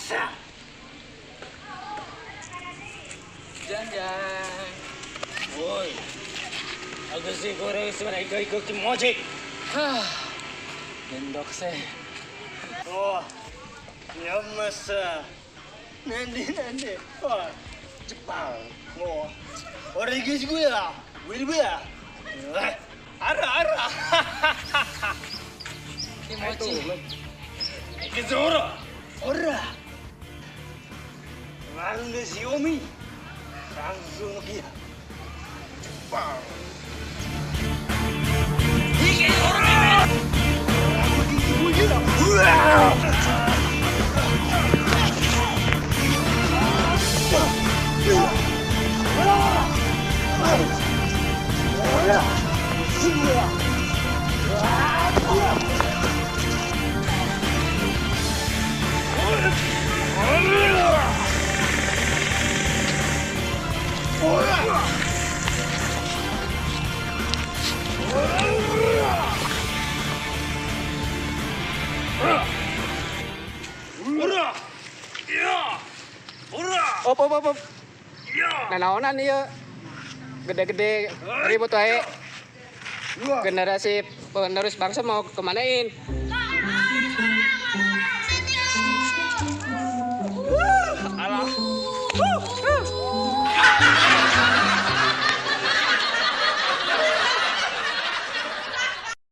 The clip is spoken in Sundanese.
Sa. Jang-jang. Woi. Aku sih goreng sebenarnya ikut kimochi. Hah. Mendok sih. Oh. Ya masa. Nanti nanti. Oh. Jepang. Oh. Orang gue ya. Gue ya. Ara ara. Kimochi. Ikizora. Ora. Warung Xiaomi. Langsung kia. Jepang. Op, op, op, op. Nanaonan ieu. Gede-gede ribut wae. Generasi penerus bangsa mau kemanain?